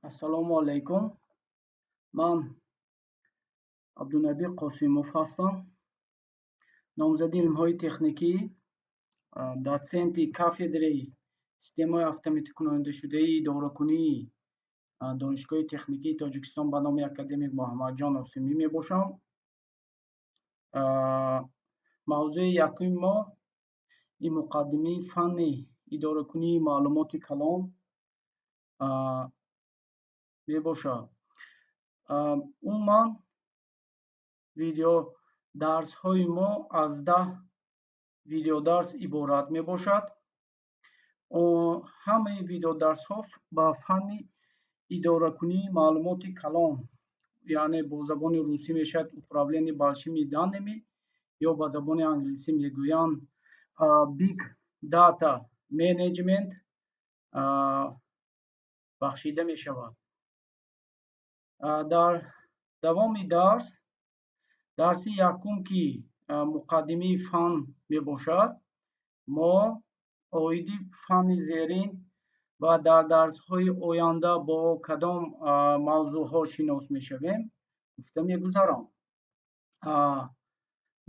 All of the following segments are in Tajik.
Ассалому алайкум. Ман Абдунабӣ Қосимов ҳастам, номзади илмҳои техникӣ, дотсенти кафедраи системаҳои автоматикунондашудаи идоракунии Донишгоҳи техникии Тоҷикистон ба номи академик Муҳаммадҷон Осимӣ мебошам. Мавзӯи якуми мо ин муқаддимаи фанни идоракунии маълумоти калон мебошад. Умуман, видеодарсҳои мо аз 10 видеодарс иборат мебошад. Ҳамаи видеодарсҳо ба фанни идоракунии маълумоти калон, яъне бо забони русӣ мешавад управление большими данными ё ба забони англисӣ мегӯянд big data management, бахшида мешавад. Дар давоми дарс, дарси якум, ки муқаддимаи фан мебошад, мо оиди фанни зерин ва дар дарсҳои оянда бо кадом мавзӯъҳо шинос мешавем, гуфта мегузарам.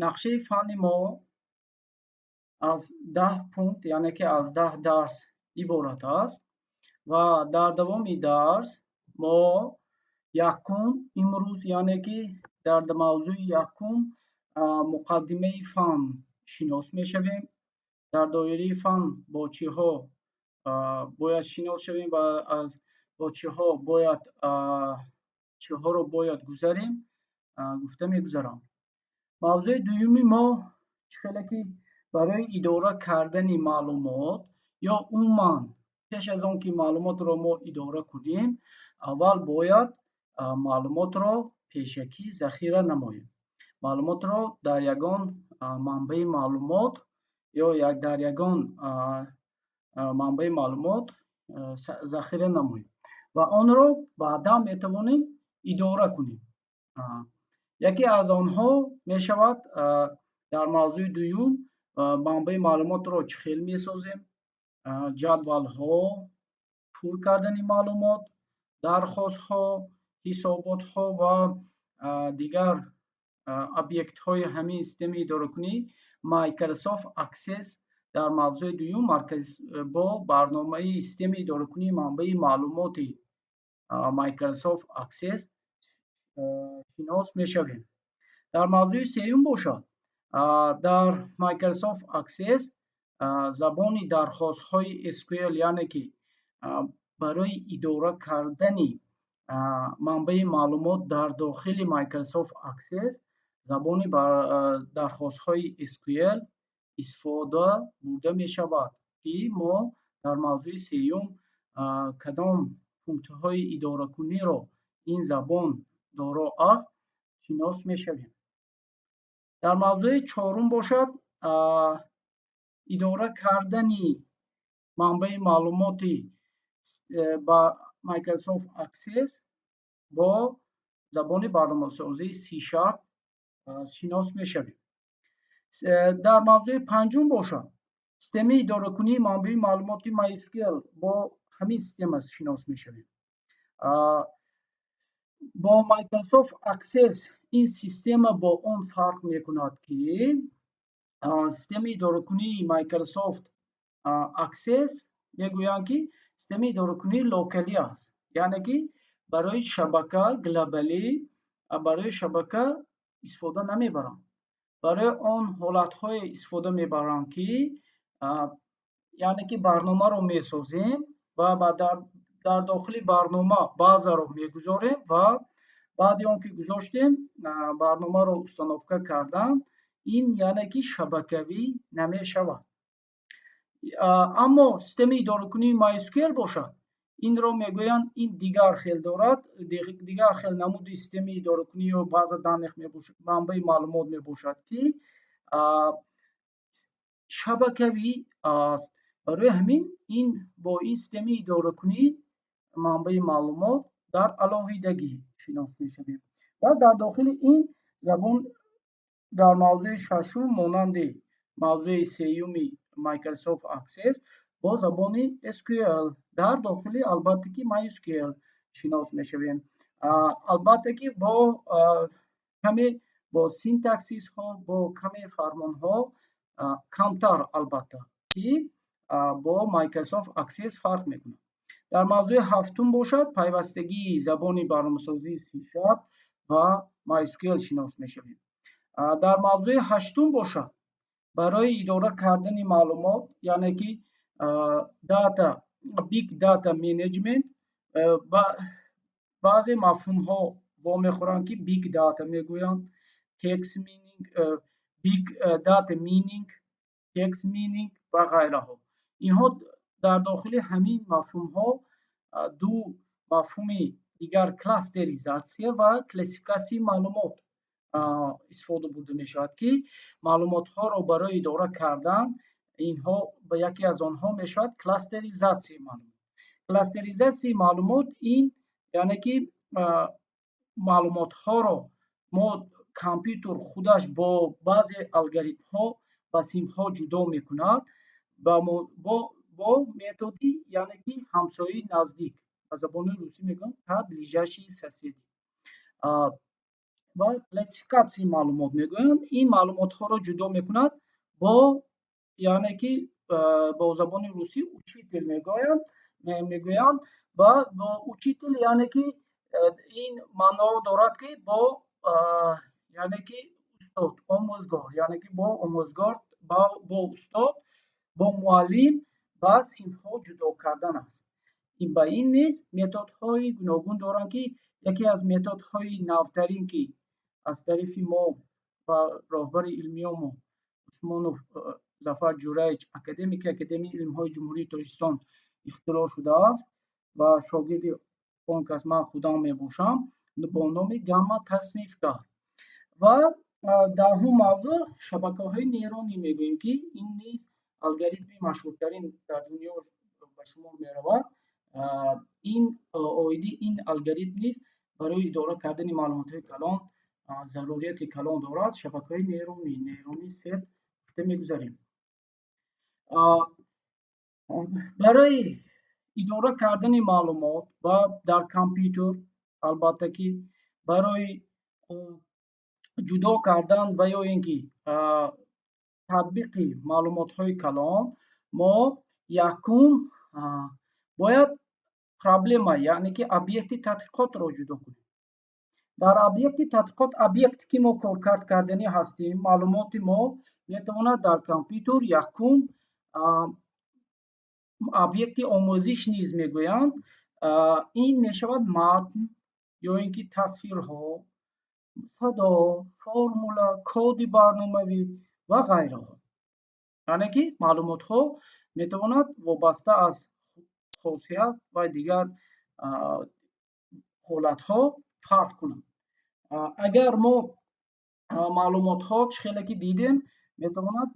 Нақшаи фанни мо аз 10 пункт, яъне ки аз 10 дарс иборат аст ва дар давоми дарс мо якум имрӯз, яъне ки дар мавзӯи якум, муқаддимаи фан шинос мешавем. Дар доираи фан бо чиҳо бояд шинос шавем ва аз бо чиҳо бояд, чиҳоро бояд гузарем, гуфта мегузарам. Мавзӯи дуюми мо чӣ хеле ки барои идора кардани маълумот ё умуман пеш аз он ки маълумотро мо идора кунем, аввал бояд маълумотро пешакӣ захира намоем, маълумотро дар ягон манбаи маълумот ё дар ягон манбаи маълумот захира намоем ва онро баъдан метавонем идора кунем. Яке аз онҳо мешавад, дар мавзӯи дуюм, манбаи маълумотро чӣ хел месозем, ҷадвалҳо, пур кардани маълумот, дархостҳо, ҳисоботҳо ва дигар объектҳои ҳамин системаи идоракунӣ Microsoft Access. Дар мавзӯи дуюм бо барномаи системаи идоракунии манбаи маълумоти Microsoft Access шинос мешавем. Дар мавзӯи сеюм бошад, дар Microsoft Access забони дархостҳои SQL, яъне ки барои идора кардани манбаи маълумот дар дохили Microsoft Access забони дархостҳои SQL истифода бурда мешавад, ки мо дар мавзӯи сеюм кадом пунктҳои идоракуниро ин забон доро аст, шинос мешавем. Дар мавзӯи чорум бошад, идора кардани манбаи маълумоти ба Microsoft Access бо забони барномасозии C# шинос мешавем. Дар мавзӯи панҷум бошад, системаи идоракунии манбаи маълумоти MySQL, бо ҳамин система шинос мешавем. Бо Microsoft Access ин система бо он фарқ мекунад, ки системаи идоракунии Microsoft Access мегӯянд, ки системаи идоракунии локалӣ аст, яъне ки барои шабака, глобалӣ барои шабака истифода намебаранд. Барои он ҳолатҳое истифода мебаранд, ки яъне ки барномаро месозем ва дар дохили барнома базаро мегузорем ва баъди он ки гузоштем, барномаро установка кардан, ин яъне ки шабакавӣ намешавад. Аммо системаи идоракунии MySQL бошад, инро мегӯянд, ин дигар хел дорад, дигар хел намуди системаи идоракунӣ ё база данных, манбаи маълумот мебошад, ки шабакавӣ аст. Барои ҳамин ин бо ин системаи идоракунӣ манбаи маълумот дар алоҳидагӣ шинос мешавем ва дар дохили ин забон дар мавзӯи шашум, монанди мавзӯи сеюми Microsoft Access, бо забони SQL дар дохили, албатта ки, MySQL Шинос мешавем, албатта, ки бо каме бо синтаксисҳо, бо каме фармонҳо камтар, албатта, ки бо Microsoft Access фарқ мекунад. Дар мавзӯи ҳафтум бошад, пайвастагии забони барномасозии C# ва MySQL шинос мешавем. Дар мавзӯи ҳаштум бошад, барои идора кардани маълумот, яъне ки data, big data management, баъзе мафҳумҳо вомехӯранд, ки big data мегӯянд, text mining, big data mining, text mining ва ғайраҳо. Инҳо дар дохили ҳамин мафҳумҳо ду мафҳуми дигар, кластеризатсия ва классификатсияи маълумот, истифода бурда мешавад, ки маълумотҳоро барои идора кардан инҳо ба яке аз онҳо мешавад кластеризатсияи маълумот. Кластеризатсияи маълумот ин яъне ки маълумотҳоро мо компютер худаш бо баъзе алгоритмҳо ба синфҳо ҷудо мекунад бо методи, яъне ки, ҳамсояи наздик, ба забони русӣ мегӯянд по ближайшие соседи. Ва классификатсияи маълумот мегӯянд, ин маълумотҳоро ҷудо мекунад бо, яъне ки, бо забони русӣ учитель мегӯянд ва бо учитель, яъне ки ин маъно дорад, ки бо, яъне ки, устод, омӯзгор, яъне ки бо омӯзгор, бо устод, бо муаллим ба синфҳо ҷудо кардан аст. Ба ин низ методҳои гуногун доранд, ки яке аз методҳои навтарин, ки аз тарафи мо ва роҳбари илмиёмо Усмонов Зафар Ҷураевич, академики Академияи илмҳои Ҷумҳурии Тоҷикистон, ихтироъ шудааст ва шогирди он кас ман худам мебошам, бо номи гамма таснифгар. Ва даҳум мавзӯъ шабакаҳои нейронӣ мегӯем, ки ин низ алгоритми машҳуртарин дар дунё ба шумор меравад. Ин оиди ин алгоритм низ барои идора кардани маълумотҳои калон зарурияти калон дорад. Шабакаҳои нейронӣ, нейронный сеть гуфта мегузарем. Барои идора кардани маълумот ва дар компютер, албатта, ки барои ҷудо кардан ва ё ин ки татбиқи маълумотҳои калон мо якум бояд проблема, яъне ки объекти тадқиқотро ҷудо кунем. Дар объекти тадқиқот, объекте ки мо коркард карданӣ ҳастем, маълумоти мо метавонад дар компютер якум объекти омӯзиш низ мегӯянд, ин мешавад матн ё ин ки тасвирҳо, садо, формула, коди барномавӣ ва ғайраҳо. Яъне ки маълумотҳо метавонад вобаста аз хосият ва дигар ҳолатҳо фарқ кунанд. Агар мо маълумотҳо, чӣ хеле ки дидем, метавонад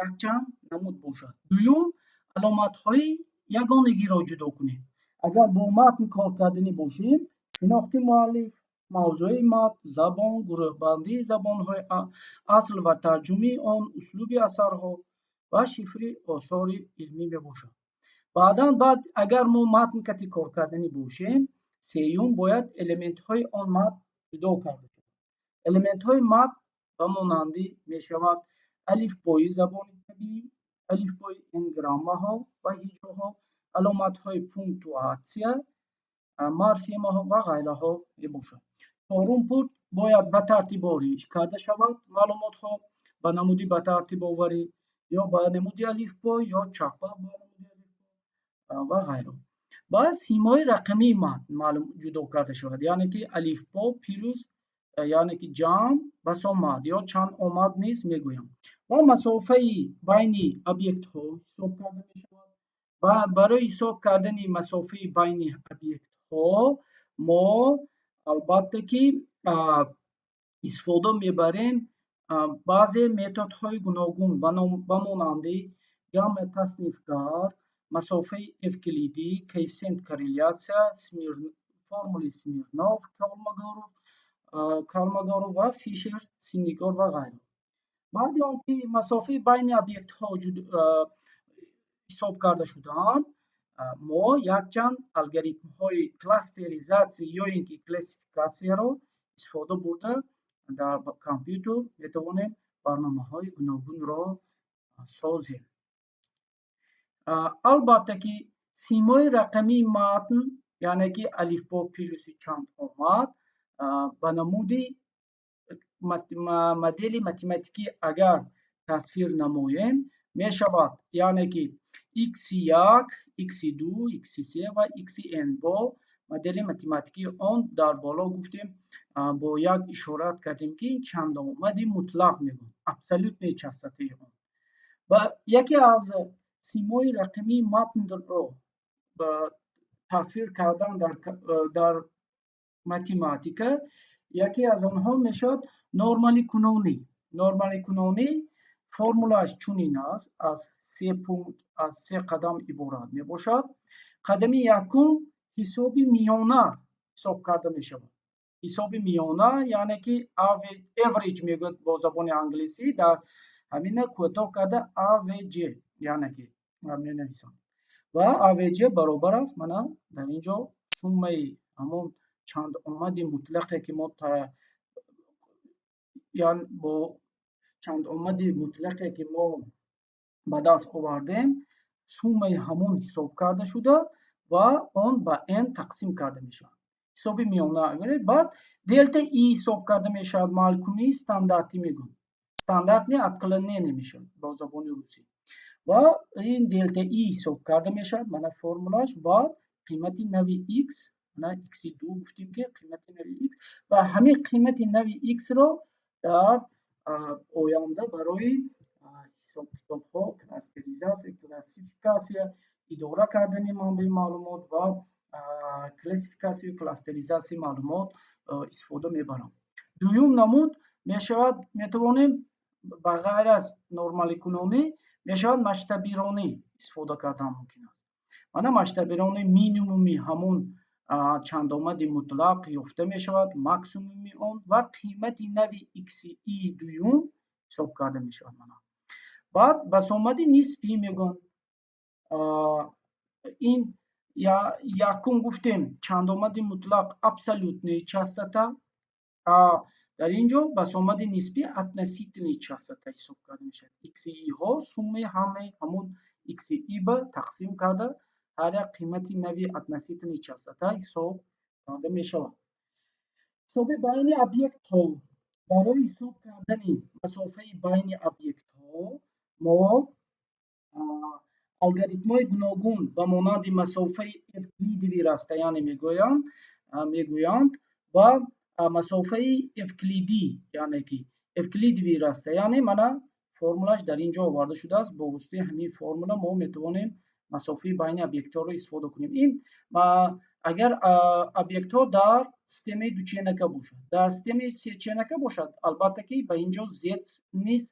якчанд намуд бошад. Дуюм, аломатҳои ягонагиро ҷудо кунем. Агар бо матн кор карданӣ бошем, шинохти муаллиф, мавзӯи матн, забон, гурӯҳбандии забонҳои асл ва тарҷумаи он, услуби асарҳо ва шифри осори илмӣ мебошад. Баъдан баъд агар мо матн кати кор карданӣ бошем, сеюм, бояд элементҳои он матн ҷудо карда шавад. Элементҳои матн ба монандӣ мешавад алифбои забони табиӣ, алифбои энграммаҳо ва ҳиҷоҳо, аломатҳои пунктуатсия, морфемаҳо ва ғайраҳо мебошад. Чорум пункт, бояд ба тартиборӣ карда шавад маълумотҳо, ба намуди ба тартибоварӣ ё ба намуди алифбо ё чаппа ба намуди алифбо ва ғайра. Ва симои рақамии матн маълум ҷудо карда шавад, яъне ки алифбо плюс, яъне ки ҷамъ басомад ё чанд омад низ мегӯям. Ва масофаи байни объектҳо ҳисоб карда мешавад. Ва барои ҳисоб кардани масофаи байни объектҳо мо, албатта, ки истифода мебарем баъзе методҳои гуногун, ба монанди гамма таснифгар, масофаи эвклидӣ, коэффисиент корреляция, формули Смирнов Колмогоров ва Фишер Синников ва ғайра. Баъди он ки масофаи байни объектҳо ҳисоб карда шудаанд, Мо якчанд алгоритмҳои кластеризатсия ё ин ки классификатсияро истифода бурда, дар компютер метавонем барномаҳои гуногунро созем. Албатта ки симои рақамии матн, яъне ки алифбо плюси чанд омад, ба намуди модели математикӣ агар тасвир намоем, мешавад, яъне ки x1, x2, x3 ва xn бо модели математикии он дар боло гуфтем, бо як ишорат кардем, ки чандомади мутлақ мегӯем, абсолютной частоты он. Ва яке аз симои рақамии матнро тасвир кардан дар математика, яке аз онҳо мешавад нормаликунонӣ. Нормаликунонӣ формулааш чунин аст: аз се пункт, аз се қадам иборат мебошад. Қадами якум: ҳисоби миёна ҳисоб карда мешавад. Ҳисоби миёна, яъне ки average мегӯяд бо забони англисӣ, дар ҳамина кӯтоҳ карда AVG, яъне ки менависам, ва AVG баробар аст, мана дар ин ҷо, суммаи ҳамон чанд омади мутлақе ки мо бо чанд омади мутлақе ки мо ба даст овардем, суммаи ҳамон ҳисоб карда шуда ва он ба n тақсим карда мешавад. Ҳисоби миёна. Баъд делта и ҳисоб карда мешавад, маҳалкунии стандартӣ мегӯем, стандартное отклонение мешавад бо забони русӣ. Ва ин делта и ҳисоб карда мешавад, мана формулаш. Баъд қимати нави x, мана x2 гуфтем, ки қимати нави x, ва ҳамин қимати нави x-ро дар оянда барои ҳисобкитобҳо, кластеризатсия, классификатсия, идора кардани манбаи маълумот ва классификатсияю кластеризатсияи маълумот истифода мебарам. Дуюм намуд мешавад, метавонем ба ғайр аз нормаликунонӣ, мешавад масштабиронӣ истифода кардан мумкин аст. Мана масштабиронӣ: минимуми ҳамон чандомади мутлақ ёфта мешавад, максимуми он ва қимати нави xi дуюм ҳисоб карда мешавад. Мана баъд басомади нисбӣ мегӯянд. Ин якум гуфтем чандомади мутлақ, абсолютная частота, дар ин ҷо басомади нисбӣ, относительная частота ҳисоб карда мешавад. Xi ҳо суммаи ҳамаи ҳамон xi ба тақсим карда, ҳар як қимати нави относительная частота ҳисоб карда мешавад. Ҳисоби байни объектҳо. Барои ҳисоб кардани масофаи байни объектҳо мо алгоритмҳои гуногун ба монанди масофаи эвклидовое расстояние мегӯянд ва масофаи эвклидӣ, яъне ки евклидовое расстояние. Мана формулаш дар ин ҷо оварда шудааст. Бо воситаи ҳамин формула мо метавонем масофаи байни объектҳоро истифода кунем. Ин агар объектҳо дар системаи дученака бошад. Дар системаи сеченака бошад, албатта ки ба ин ҷо z низ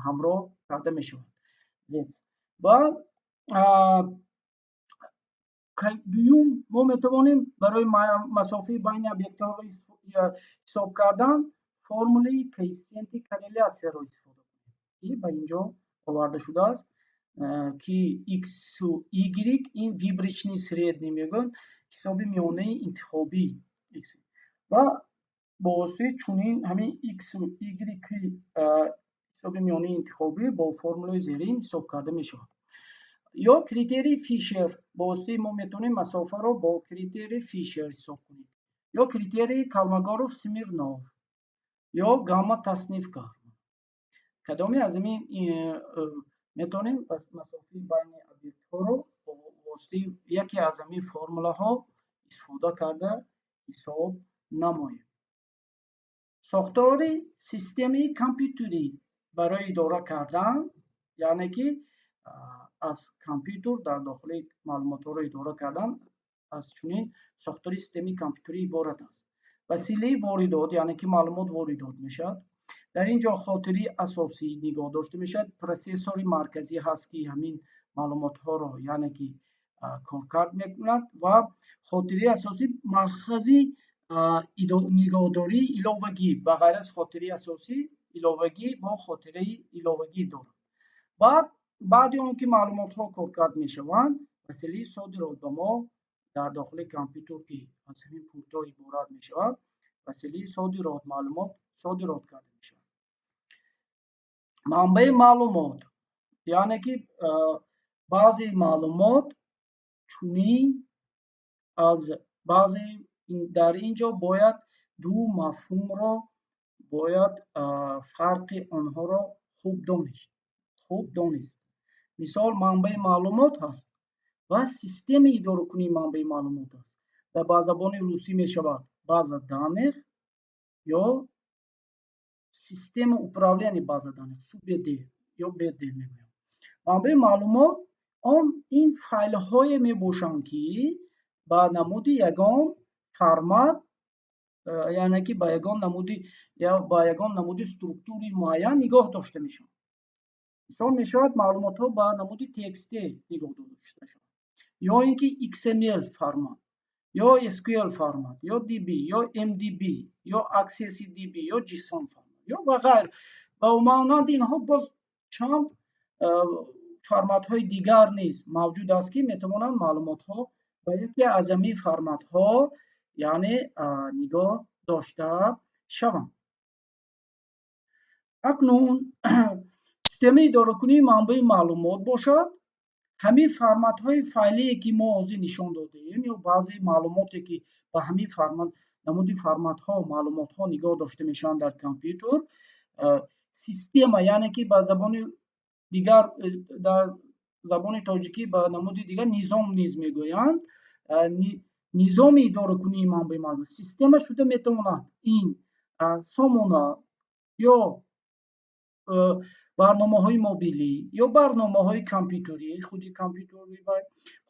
ҳамроҳ карда мешавад, z. Ва дуюм, мо метавонем барои масофаи байни объектҳоро ҳисоб кардан формулаи коэффисиенти коррелясияро истифода кунем, ки ба ин ҷо оварда шудааст, ки xу y ин выборочный средний мегӯянд, ҳисоби миёнаи интихобӣ, ва бо воситаи чунин ҳамин xу y ҳисоби миёнаи интихобӣ бо формулаи зерин ҳисоб карда мешавад. Ё критерии Фишер: бо воситаи мо метавонем масофаро бо критерии Фишер ҳисоб кунем, ё критерии Колмогоров Смирнов, ё гамма таснифка. Кадоме аз ин метавонем масофаи байни объектҳоро бо воситаи яке аз ҳамин формулаҳо истифода карда ҳисоб намоем. Сохтори системаи компютерӣ барои идора кардан, яъне ки аз компютер дар дохили маълумотҳоро идора кардан, аз чунин сохтори системаи компютерӣ иборат аст. Василаи воридот, яъне ки маълумот воридот мешавад. Дар ин ҷо хотираи асосӣ нигоҳ дошта мешавад, процессори марказӣ ҳаст, ки ҳамин маълумотҳоро, яъне ки коркард мекунад, ва хотираи асосӣ маркази нигоҳдории иловагӣ. Ба ғайр аз хотираи асосӣ, иловагӣ бо хотираи иловагӣ дорад. Баъд баъди он ки маълумотҳо коркард мешаванд. Василаи содирот ба мо дар дохили компютер, ки аз ҳамин пультҳо иборат мешавад, василаи содирот маълумот содирот карда мешавад. Манбаи маълумот, яъне ки баъзе маълумот чунин аз баъзе. Дар ин ҷо бояд ду мафҳумро, бояд фарқи онҳоро хуб донист. Мисол, манбаи маълумот ҳаст ва системаи идоракунии манбаи маълумот аст. Дар ба забони русӣ мешавад база данных ё система управления база данных, СУБД ё БД мегӯям. Манбаи маълумот он ин файлҳое мебошанд, ки ба намуди ягон формат, яъне ки ба ягон намуди структури муайян нигоҳ дошта мешаванд. Мисол, мешавад маълумотҳо ба намуди TXT нигоҳ дошта шаванд ё ин ки XML формат ё SQL формат ё DB ё MDB ё Access DB ё JSON формат ё ва ғайр ва монанди инҳо. Боз чанд форматҳои дигар низ мавҷуд аст, ки метавонанд маълумотҳо ба яке аз ҳамин форматҳо, яъне, нигоҳ дошта шаванд. Акнун системаи идоракунии манбаи маълумот бошад, ҳамин форматҳои файлие, ки мо ҳозир нишон додем, ё баъзе маълумоте, ки ба ҳамин формат, намуди форматҳо маълумотҳо нигоҳ дошта мешаванд дар компютер, система, яъне ки ба забони дигар, дар забони тоҷикӣ ба намуди дигар низом низ мегӯянд, низоми идоракунии манбаи маълумот система шуда метавонад ин сомона ё барномаҳои мобилӣ ё барномаҳои компютерӣ, худи компютерӣ,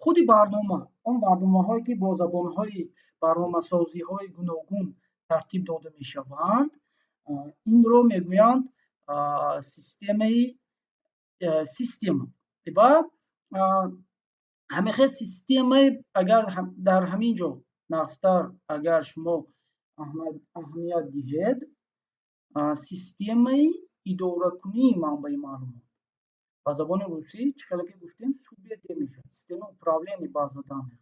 худи барнома, он барномаҳое, ки бо забонҳои барномасозиҳои гуногун тартиб дода мешаванд, инро мегӯянд системаи система. Ва ҳамин хел системаи, агар дар ҳамин ҷо нағзтар агар шумо аҳамият диҳед, системаи идоракунии манбаи маълумот ба забони русӣ, чӣ хеле ки гуфтем, СУБД мешавад, система управления база данных.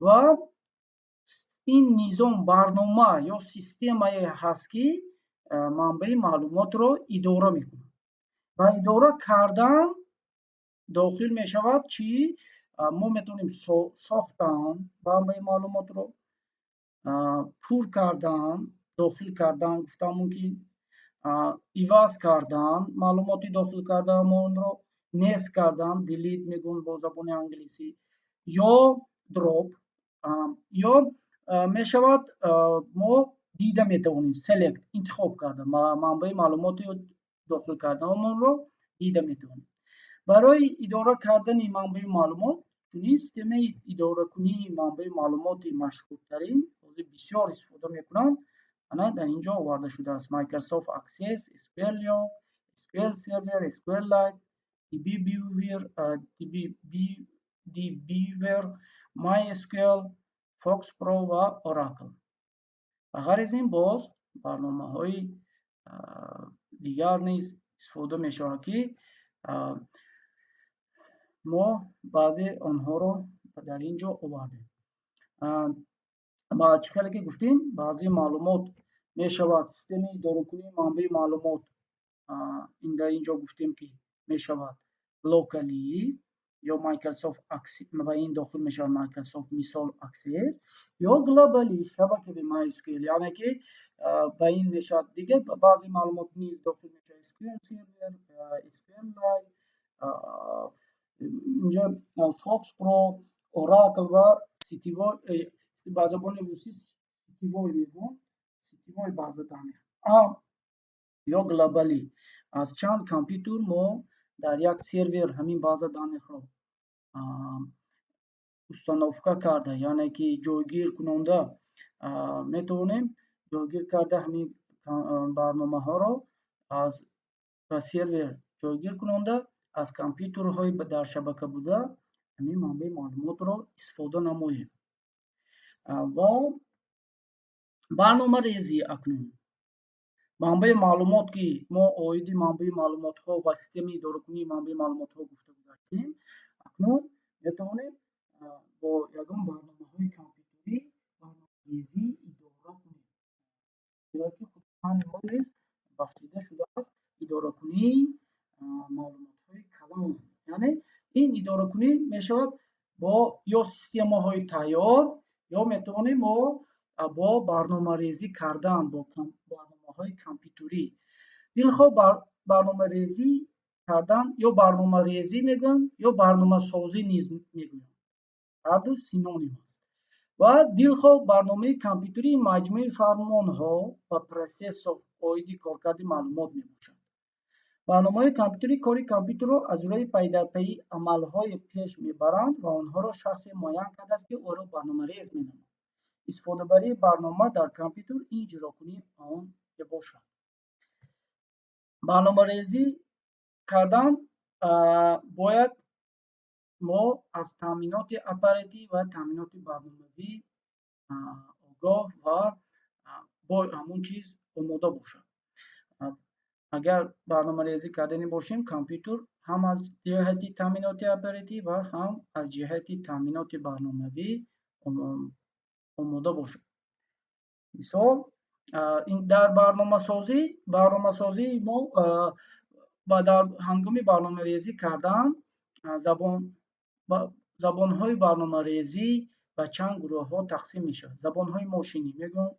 Ва ин низом, барнома ё системае ҳаст, ки манбаи маълумотро идора мекунад. Ба идора кардан дохил мешавад чӣ? Мо метавонем сохтан манбаи маълумотро, пур кардан, дохил кардан гуфтан мумкин, иваз кардан маълумоти дохил кардаамонро, нест кардан, delete мегӯем бо забони англисӣ, ё drop, ё мешавад мо дида метавонем, select, интихоб карда манбаи маълумоти дохил кардаамонро дида метавонем. Барои идора кардани манбаи маълумот чунин системаи идоракунии манбаи маълумоти машҳуртарин, ҳозир бисёр истифода мекунанд, ана дар ин ҷо оварда шудааст: Microsoft Access, SQL ё SQL Server, SQLite, DBeaver, DBeaver, MySQL, FoxPro ва Oracle. Ба ғайр аз ин, боз барномаҳои дигар низ истифода мешавад, ки мо баъзе онҳоро дар ин ҷо овардем. Ва чӣ хеле ки гуфтем, баъзе маълумот мешавад системаи идоракунии манбаи маълумот ин дар ин ҷо гуфтем, ки мешавад локалӣ ё Microsoft Access, ва ин дохил мешавад Microsoft, мисол, Access, ё глобалӣ, шабакаи MySQL, яъне ки ба ин мешавад дигар баъзе маълумот низ дохил мешавад: SQL Server, SQLite, инҷо FoxPro, Oracle ва сетевой, ба забони русӣ сетевой мегӯям, сетевой база данных ё глобалӣ, аз чанд компютер мо дар як сервер ҳамин база данных ро установка карда, яъне ки ҷойгир кунонда метавонем, ҷойгир карда ҳамин барномаҳоро аз ба сервер ҷойгир кунонда, аз компютерҳои дар шабака буда ҳамин манбаи маълумотро истифода намоем. Ва барномарезӣ. Акнун манбаи маълумот, ки мо оиди манбаи маълумотҳо ва системаи идоракунии манбаи маълумотҳо гуфта гузаштем, акнун Метавонем бо ягон барномаҳои компютерӣ барномарезӣ идора кунем, зеро ки фанни мо низ бахшида шудааст идоракунии маълумотҳои калон. Яъне ин идоракунӣ мешавад бо ё системаҳои тайёр, ё метавонем мо бо барномарезӣ кардан бо барномаҳои компютерӣ. Дилхоҳ барномарезӣ кардан ё барномарезӣ мегӯянд, ё барномасозӣ низ мегӯянд, ҳарду синоним аст. Ва дилхоҳ барномаи компютерӣ маҷмӯи фармонҳо ва процессор оиди коркарди маълумот мебошад. Барномаҳои компютерӣ кори компютерро аз рӯи пайдарпайи амалҳое пеш мебаранд ва онҳоро шахсе муайян кардааст, ки ӯро барномарез меноманд. Истифодабарии барнома дар компютер ин иҷрокунии он мебошад. Барномарезӣ кардан бояд мо аз таъминоти оперативӣ ва таъминоти барномавӣ огоҳ ва бо ҳамон чиз омода бошад. Агар барномарезӣ карданӣ бошем, компютер ҳам аз ҷиҳати таъминоти оперативӣ ва ҳам аз ҷиҳати таъминоти барномавӣ омода бошад. Мисол, дар барномасозии мо ва дар ҳангоми барномарезӣ кардан забонҳои барномарезӣ ба чанд гурӯҳҳо тақсим мешавад. Забонҳои мошинӣ мегӯянд,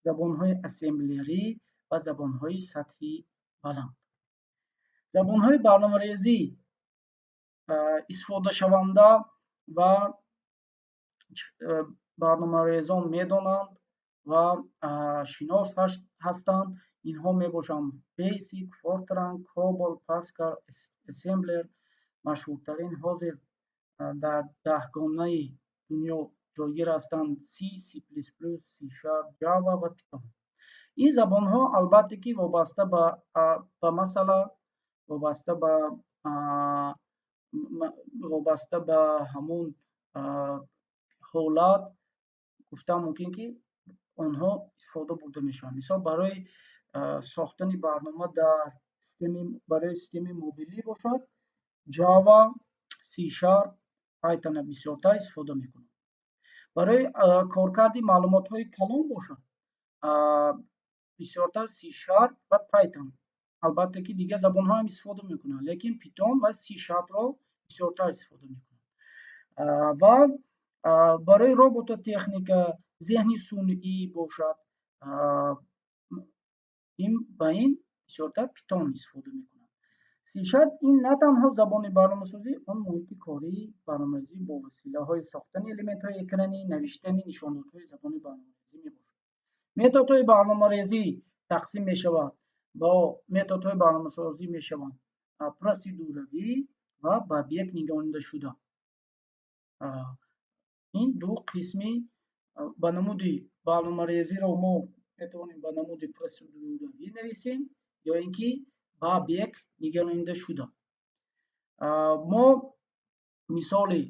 забонҳои ассемблерӣ ва забонҳои сатҳи баланд. Забонҳои барномарезӣ истифодашаванда ва барномарезон медонанд ва шинос ҳастанд, инҳо мебошанд: Basic, Fortran, Cobol, Pascal, Assembler. Машҳуртарин ҳозир дар даҳгонаи дунё ҷойгир ҳастанд C, C++, C Sharp, Java ва Python. Ин забонҳо, албатта ки, вобаста ба масъала, вобаста ба ҳамун ҳолат гуфтан мумкин, ки онҳо истифода бурда мешаванд. Мисол, барои сохтани барнома дар барои системаи мобилӣ бошад, Java, C Sharp, Python бисёртар истифода мекунанд. Барои коркарди маълумотҳои калон бошад, бисёртар C Sharp ва Python. Албатта ки дигар забонҳоам истифода мекунанд, лекин Python ва C Sharp-ро бисёртар истифода мекунанд. Ва барои робототехника, зеҳни сунъӣ бошад, ин ба ин бисёртар Python истифода мекунанд. C Sharp ин на танҳо забони барномасозӣ, он муҳити кории барномарезӣ бо василаҳои сохтани элементҳои экранӣ, навиштани нишондодҳои забони барномарезӣ мебошад. Методҳои барномарезӣ тақсим мешавад, бо методҳои барномасозӣ мешаванд процедуравӣ ва ба объект нигаронидашуда. Ин ду қисми ба намуди барномарезиро мо метавонем ба намуди процедуравӣ нависем ё ин ки ба объект нигаронидашуда. Мо мисоли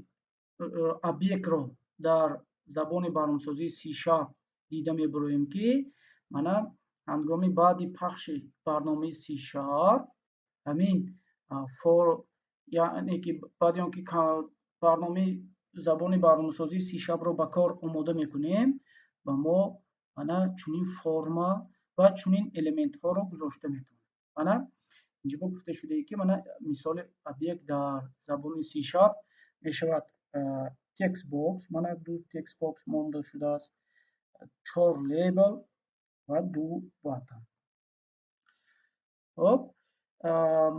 объектро дар забони барномасозии C Sharp дида мебароем, ки мана ҳангоми баъди пахши барномаи C Sharp ҳамин фор, яъне ки баъди он ки барномаи забони барномасозии C Sharp-ро ба кор омода мекунем, ба мо мана чунин форма ва чунин элементҳоро гузошта метавонем. Мана инҷо гуфта шудае, ки мана мисоли объект дар забони C Sharp мешавад textbox. Мана ду textbox монда шудааст, чор label ва ду button. Хоб,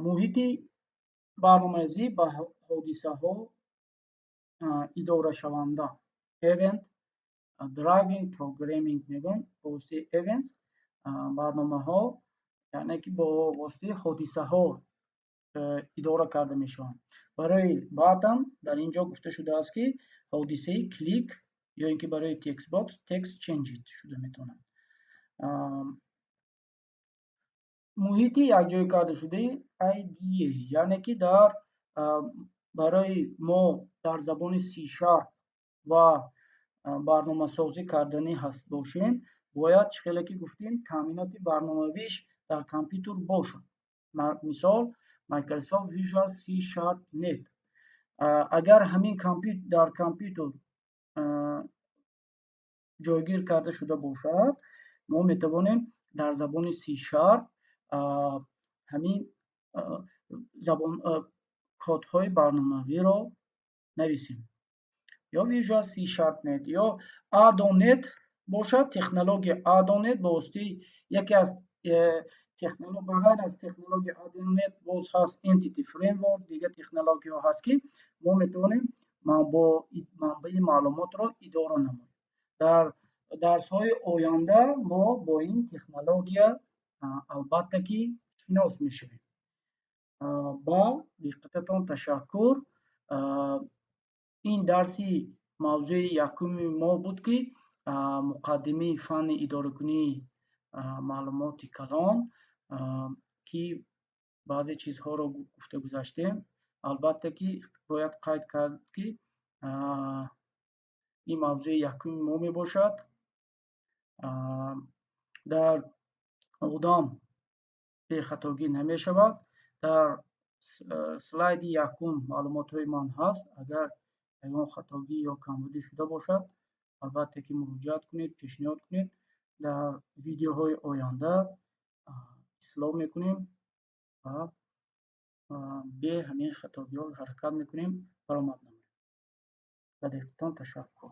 муҳити барномарезӣ ба ҳодисаҳо идорашаванда, event driven programming мегӯянд. Бо воситаи events барномаҳо, яъне ки бо воситаи ҳодисаҳо идора карда мешаванд. Барои button дар ин ҷо гуфта шудааст, ки ҳодисаи click ё ин ки барои textbox text changed шуда метавонад. Муҳити якҷоя кардашудаи IDE, яъне ки дар барои мо дар забони C Sharp ва барномасозӣ карданӣ ҳаст бошем, бояд, чӣ хеле ки гуфтем, таъминоти барномавиш дар компютер бошад. Мисол, Microsoft Visual C Sharp Net. Агар ҳамин дар компютер ҷойгир карда шуда бошад, мо метавонем дар забони C#Ҳамин забон кодҳои барномавиро нависем. Ё Visual C# .NET ё ADO.NET бошад, технология ADO.NET ба воситаи яке аз ба ғайр аз технология ADO.NET боз ҳаст Entity Framework, дигар технологияҳо ҳаст, ки мо метавонем манбаи маълумотро идора намоем. Дар дарсҳои оянда мо бо ин технология, албатта ки, шинос мешавем. Ба диққататон ташаккур. Ин дарси мавзӯи якуми мо буд, ки муқаддимаи фанни идоракунии маълумоти калон, ки баъзе чизҳоро гуфта гузаштем. Албатта ки, бояд қайд кард, ки ин мавзӯи якуми мо мебошад. Дар одам бехатогӣ намешавад. Дар слайди якум маълумотҳои ман ҳаст. Агар ягон хатогӣ ё камбудӣ шуда бошад, албатта ки, муроҷиат кунед, пешниҳод кунед. Дар видеоҳои оянда ислоҳ мекунем ва бе ҳамин хатогиҳо ҳаракат мекунем баромад намоем. Ба диққатон ташаккур.